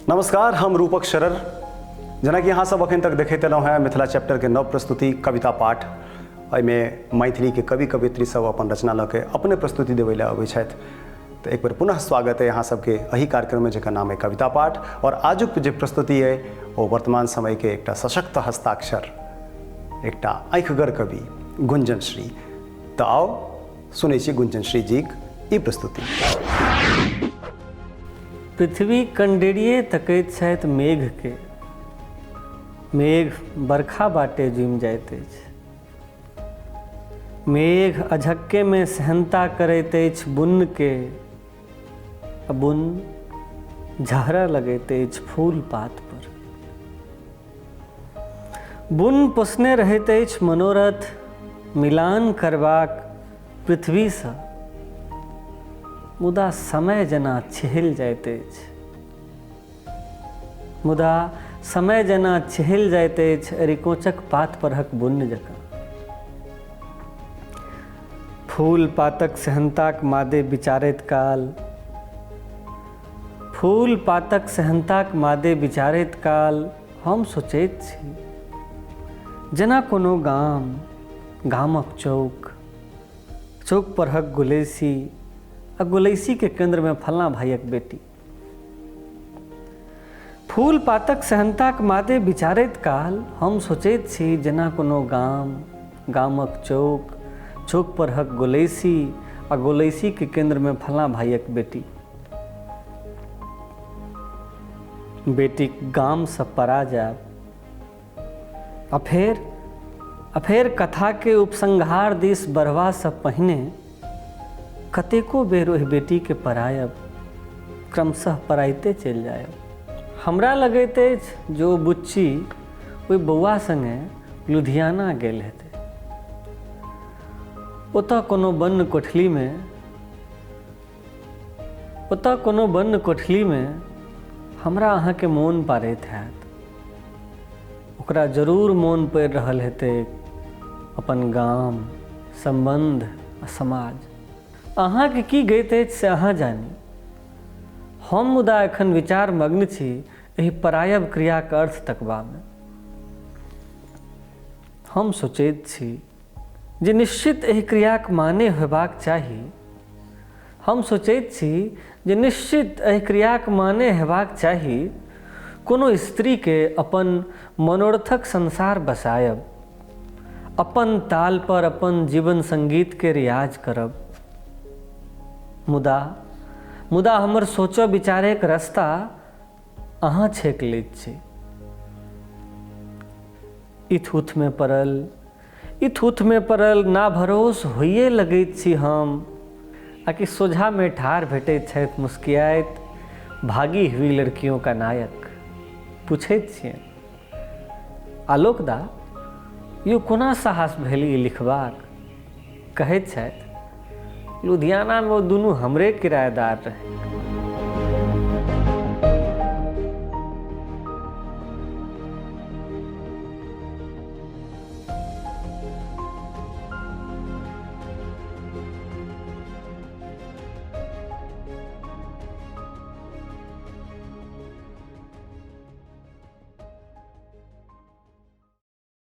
नमस्कार, हम रूपक शरर। जेनाकि अहाँ सब अखन तक देखैत एलहुँ हेँ मिथिला चैप्टरके नव प्रस्तुति कविता पाठ। एहिमे मैथिलीके कवि कवयित्री सब अपन रचना लऽ के अपने प्रस्तुति देबै लए अबै छथि। तऽ एक बेर पुनः स्वागत अइ अहाँ सबके एहि कार्यक्रममे जकर नाम अइ कविता पाठ। आओर आजुक जे प्रस्तुति अइ ओ वर्तमान समयके एकटा सशक्त हस्ताक्षर, एकटा आँखिगर कवि गुंजन श्री। तऽ आउ सुनै छी गुंजन श्री जीक ई प्रस्तुति। पृथ्वी कंडेरिये तकैत छथि मेघके, मेघ बरखा बाटे जुमि जाइत अछि। मेघ अझक्केमे सेहन्ता करैत अछि बुन्नके, आ बुन्न झहरऽ लगैत अछि फूल पात पर। बुन्न पोसने रहैत अछि मनोरथ मिलान करबाक पृथ्वीसँ, मुदा समय जेना छिहलि जाइत अछि। मुदा समय जेना छिहलि जाइत अछि अरिकोचक पात परहक बुन्न जकाँ। फूल पातक सेहन्ताक मादे विचारैत काल, फूल पातक सेहन्ताक मादे विचारैत काल हम सोचैत छी जेना कोनो गाम, गामक चौक, चौक परहक गुलैसी आ गुलैसीके केन्द्रमे फल्लाँ भाइयक बेटी। फूल पातक सेहन्ताक मादे विचारैत काल हम सोचैत छी जेना कोनो गाम, गामक चौक, चौक परहक गोलैसी आ गोलैसीके केन्द्रमे फल्लाँ भाइयक बेटी। बेटीक गामसँ पड़ा जायब आ फेर कथाके उपसंहार दिस बढ़बासँ पहिने कतेको बेर ओहि बेटीके पड़ायब, क्रमशः पड़ाइते चलि जायब। हमरा लगैत अछि जे ओ बुच्ची ओहि बौआ सङ्गे लुधियाना गेल हेतै। ओतऽ कोनो बन्न कोठलीमे ओतऽ कोनो बन्न कोठलीमे हमरा अहाँके मोन पाड़ैत हैत। ओकरा जरूर मोन पड़ि रहल हेतैक अपन गाम, सम्बन्ध आ समाज। अहाँके की गति अछि से अहाँ जानी। हम मुदा एखन विचारमग्न छी एहि परायब क्रियाक अर्थ तकबामे। हम सोचैत छी जे निश्चित एहि क्रियाक माने होयबाक चाही। हम सोचैत छी जे निश्चित एहि क्रियाक माने हेबाक चाही कोनो स्त्रीके अपन मनोरथक संसार बसायब, अपन ताल पर अपन जीवन संगीतके रियाज करब। मुदा मुदा हमर सोचऽ विचारैक रस्ता अहाँ छेक लैत छी। इथ-उथमे पड़ल इथ-उथमे पड़ल नाभरोस होइए लगैत छी हम आ कि सोझामे ठाढ़ भेटैत छथि मुस्कियाइत भागी हुई लड़कियों का नायक। पुछैत छियनि, आलोक दा, यौ कोना साहस भेल ई लिखबाक? कहैत छथि, लुधियानामे ओ दुनू हमरे किरायेदार रहै।